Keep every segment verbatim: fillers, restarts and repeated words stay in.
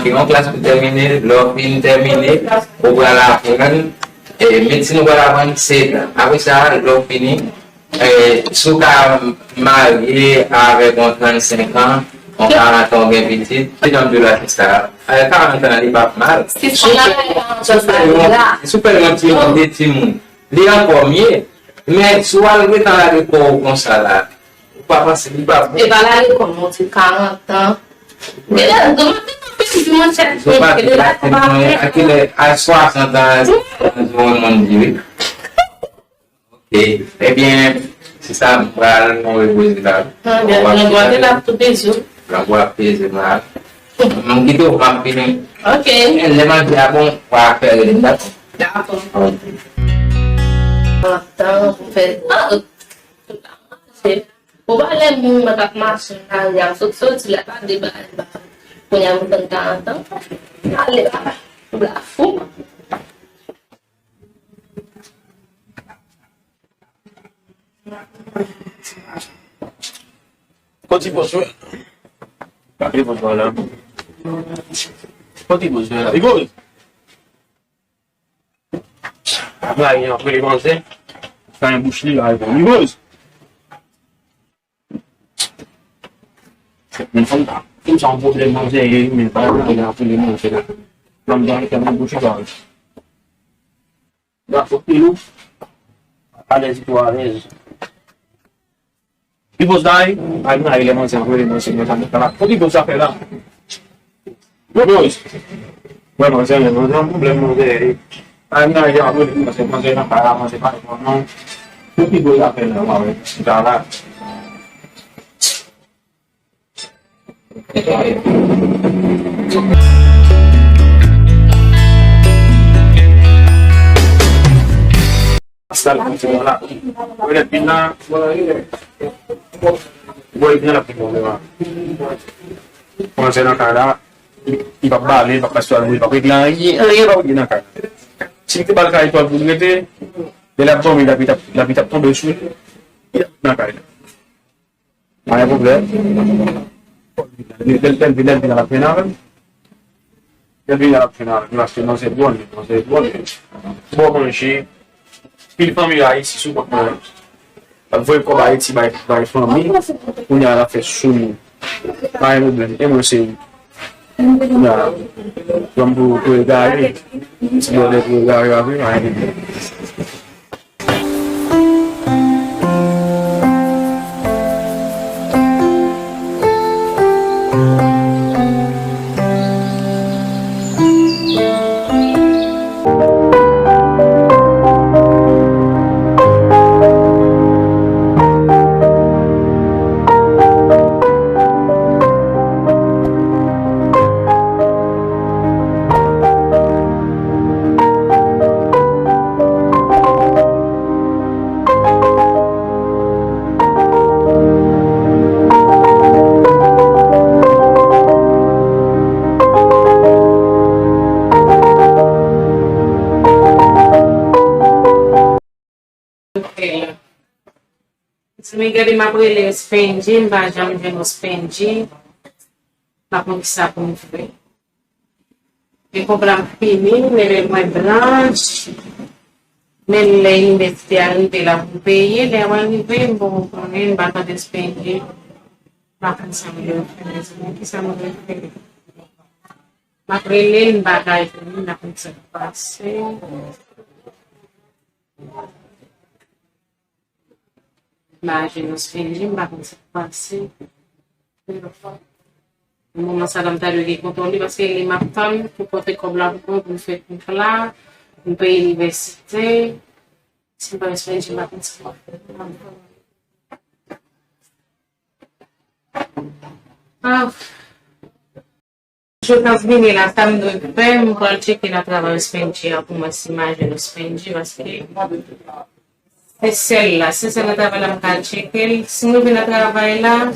Yon klas pou tèmine, lè w fin tèmine, ou pral aprann, e, medsin ou pral aprann, se dan. Apre sa, lè w fini, e, si w ka marye avèk yon trannsenk an, yon karant an, ou gen pitit, se jan m di w la, sista, e, karant an, li p ap mal. Si w fè yon, si w fè yon ti moun, de timoun, li ankò mye. Men, si w al gentan lage kò w konsa la, ou pa panse li pa bon? E pa lage kò m, monte karant an. Genlè, m ap gentan pèdi, monchè. Ou pa gentan pèdi, a kilè, a swasant an, yon moun di wi. Ok. Ebyen, se sa, m pral mwen repoze la. Nan bwa te la tou peze. Nan bwa peze la. M kite w, m ap vini. Ok. Lè manje a bon, w a fè rele m, dakò? Dakò. Ok. Antan pou fè. Ah, tout la manje. Ou pa lè moun mwen t ap mache nan lari a, sot soti la, pa de bagay ba. Kounye a mwen tann karant an. Ale la, ou la fou. Kòti pòs yo. Kòti pòs yo la. Kòti pòs yo la. Igoz. Mari an rele manzè. Fè yon bouch li la. Igoz. Mwen fanm ta. Fanm sa yon pwoblèm manzè ye, men pa yon pwoblèm manzè la. Fanm ta, fè yon bouch li la. Bravo, Pilou. Alèz, tou alèz. Li poz la, wi. Ay, nan, li manzè, anvoye manzè, manzè, manzè, la. Kote poz sa fè la? Yo, boys. Mwen, manzè, mwen, manzè, yon pwoblèm, manzè. Ay, nan, li anvoye manzè, manzè, nan kay la, manzè, pa, non. Kote poz sa fè la, mwen, sa la. Sa l kontinye la. Mwen lè vin la, mwen vin la pou mwen la. Kòmanse nan kay la, li p ap bale, li p ap fè swa, li p ap regle anyen, anyen p ap regle nan kay la. Si li te bal kay etwal pou l rete, lè l ap dòmi, lapli t ap, lapli t ap tonbe sou li, li t ap nan kay la. Pa gen pwoblèm. Lè, lè, lè l vin, lè l vin al ap mennen avè m. Lè l vin al ap mennen avè m, paske manzè bon, manzè bon. Bon manje. Pil fanmi yo Ayiti sou kont mwen. L ap voye kòb Ayiti bay, bay fanmi. Kounye a l ap fè sou nou. Pa gen pwoblèm. E mwen se, kounye a, jòm pou, pou egare. Ti bòdè pou egare avè m, pa gen pwoblèm. Ti men gade m ap rele Spendy, m pa janm jwenn yon Spendy. M pa konn kisa pou m fè. Men kòb la m fini, men lè mwen blanch. Men lè inivèsite a rive la pou m peye, lè mwen rive, m poko konnen, m pa tande Spendy. M pa konn sa m dwe fè, mezanmi, kisa m dwe fè. M ap rele l, m pa ka jwenn li, m pa konn sa k pase. Maje nou Spendy, m pa konn sa k pase. Nan moman sa la, m ta dwe gen kontwòl li, paske li m ap tann pou pote kòb la pou mwen, pou m fè kontwòl la, pou m peye inivèsite. Si m pa Spendy, m pa konn sa k pase. Ah. Jou k ap vini la, sa m dwe fè, m pral tcheke nan travay Spendy a pou mwen si maje nou Spendy, paske se sèl la, se sèl nan travay la m ka tcheke l. Si m rive nan travay la, m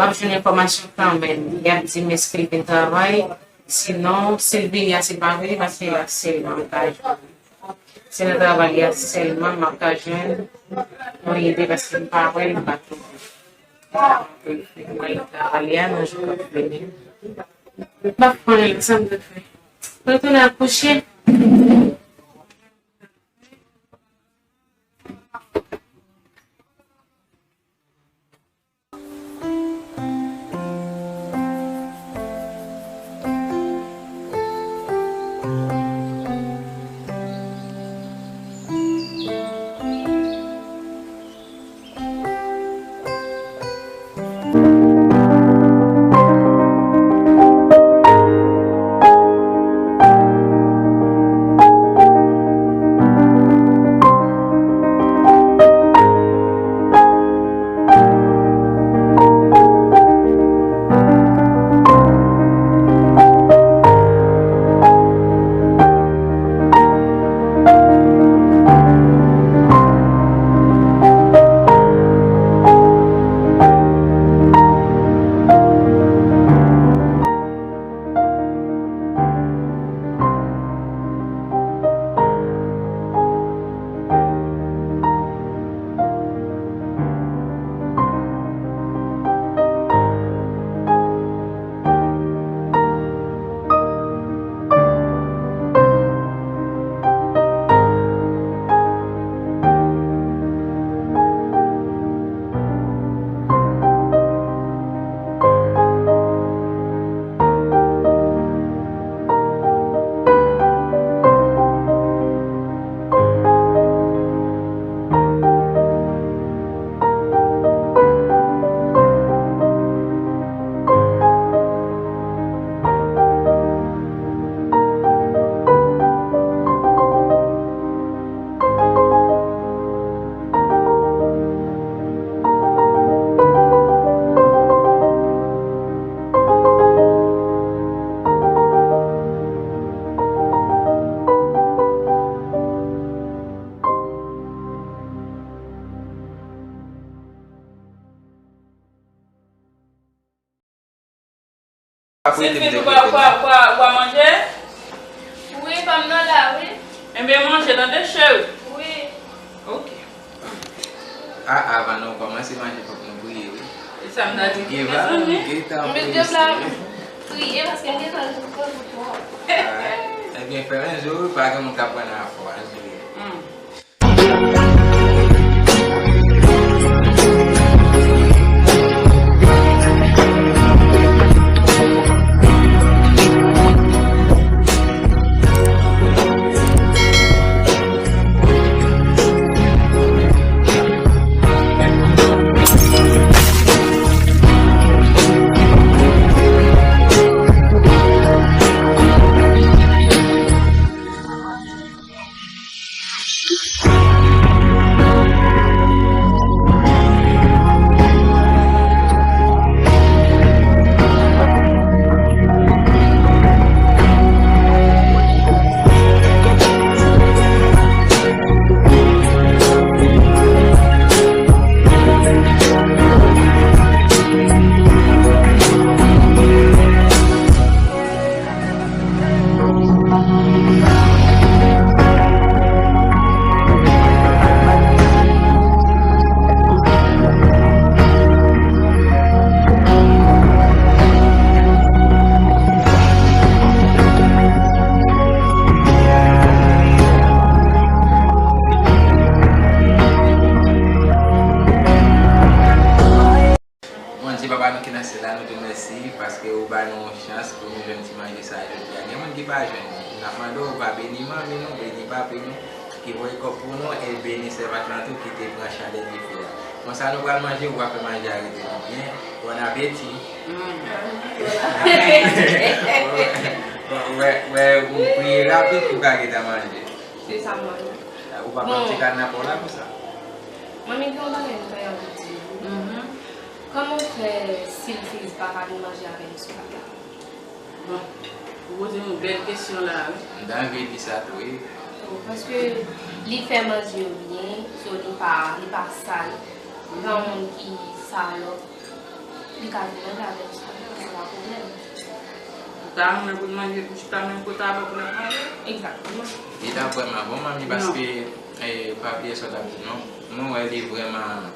ap jwenn enfòmasyon kanmenm. Y ap di m èske l vin travay, sinon, si l vini a, si l pa vini, paske la sèl la m ka jwenn. Se nan travay li a sèlman m ap ka jwenn yon ide, paske m pa wè l, m pa twouve l. Mwen travay li a nan jou k ap vini. M p ap konnen sa m dwe fè. Retounen akouche. Silfi, nou pa, pa, pa, pa manje? Wi, pa m nan la, wi. Enben, manje, tande, cheri. Wi. Ok. A, avan nou kòmanse manje, fòk nou priye, wi. E sa m ta di, mezanmi. Gentan priye, priye, paske m gentan ri twòp. Ebyen, fèmen zo, pa gen moun k ap pran nan afè w, ann priye. Hmm. Bondye, Papa nou ki nan syèl la, nou di w mèsi paske ou ba nou yon chans pou nou jwenn ti manje sa a jodi a. Gen moun ki pa jwenn. N ap mande w, ou va beni manmi nou, beni papi nou, ki voye kòb pou nou, e beni sèvant lan tou ki te pran chandèl dife a. Konsa nou pral manje, ou va fè manje a rete nou byen. Bon apeti. Mm. Bon, wè, wè, ou priye rapid pou w ka gentan manje. Se sa m wè. Ou pa pran ti kanapè w la konsa? Manmi, gen yon bagay m ta renmen di w. Mhm. Kòman w fè Silfiz pa ka vin manje avè nou sou tab la? Bon, ou poze m yon bèl kesyon la, wi. M ta anvi di sa tou, wi. Paske li fè manje yo byen, so li pa, li pa sal. Gen moun ki salòp, li ka vin manje avè nou sou tab la, se pa pwoblèm. Ou ta renmen pou l manje, pou chita menm kote avè w pou l ap manje? Egzakteman. Li ta vrèman bon, manmi, paske, eh, pa bliye sa w t ap di, non. Mwen wè li vrèman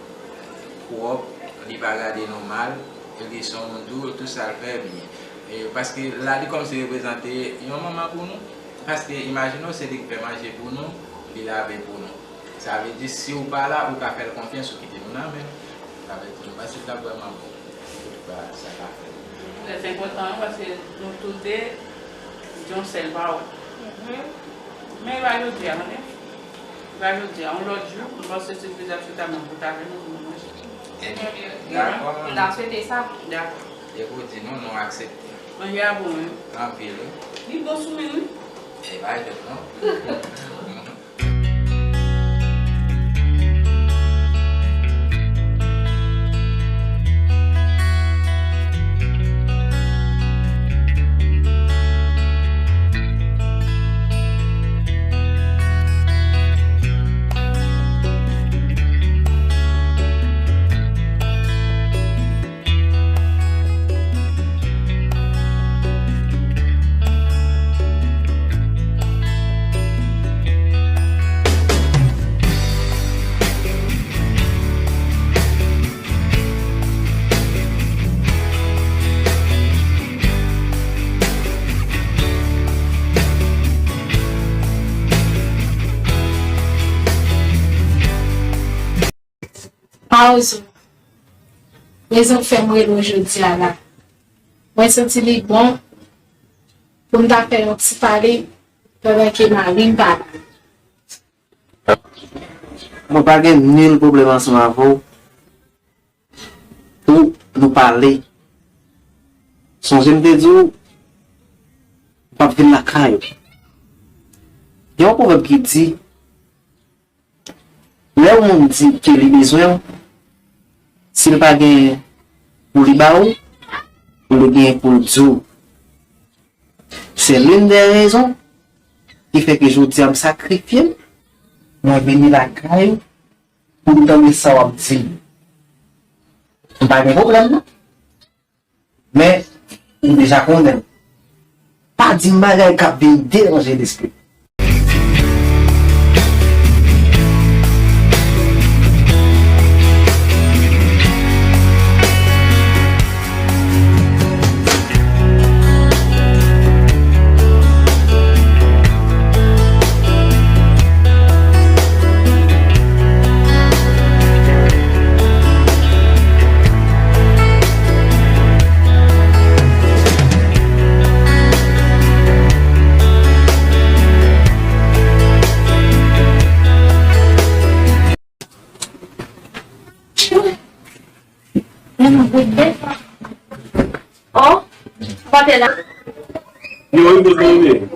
pwòp, li pa gade nou mal, e li se yon moun tou, tout sa l fè byen. E, paske la, li kòmsi reprezante yon manman pou nou. Paske imajine w, se li ki fè manje pou nou, li lave pou nou. Sa vle di, si w pa la, ou ka fè l konfyans, ou kite nou nan men l. Lave pou nou. Paske l t ap vrèman bon. Tout pa sa ka fè. Trè enpòtan, wi, paske nou tou de di yon sèl pawòl. Men e pa jodi a, tande. E pa jodi a, yon lòt jou, m panse sipriz ap chita menm pou ta vle nou pou nou manje. Ebyen, dakò. N ta swete sa. Dakò. Depi w di nou, nou aksepte. Manje a bon, wi. Anpil, wi. Li bon sou men, wi. E pa jòt, non. Paozo, rezon k fè m rele w jodi a la. Mwen santi li bon pou m ta fè yon ti pale pandan ke mari m pa la. Mwen pa gen nil pwoblèm ansanm avè w pou nou pale. Sonje m te di w, m p ap vin lakay ou. Gen yon pwovèb ki di, lè yon moun di ke li bezwen w, si l pa genyen pou li ba ou, li genyen pou l di w. Se l'une des raisons ki fè ke jodi a m sakrifye m, mwen vini lakay ou pou m tande sa w ap di m. M pa gen pwoblèm non. Men, ou deja konnen. Pa di m bagay k ap vin deranje lespri m. Oh, ou pa te la? Yo, wi, bout mwen ye.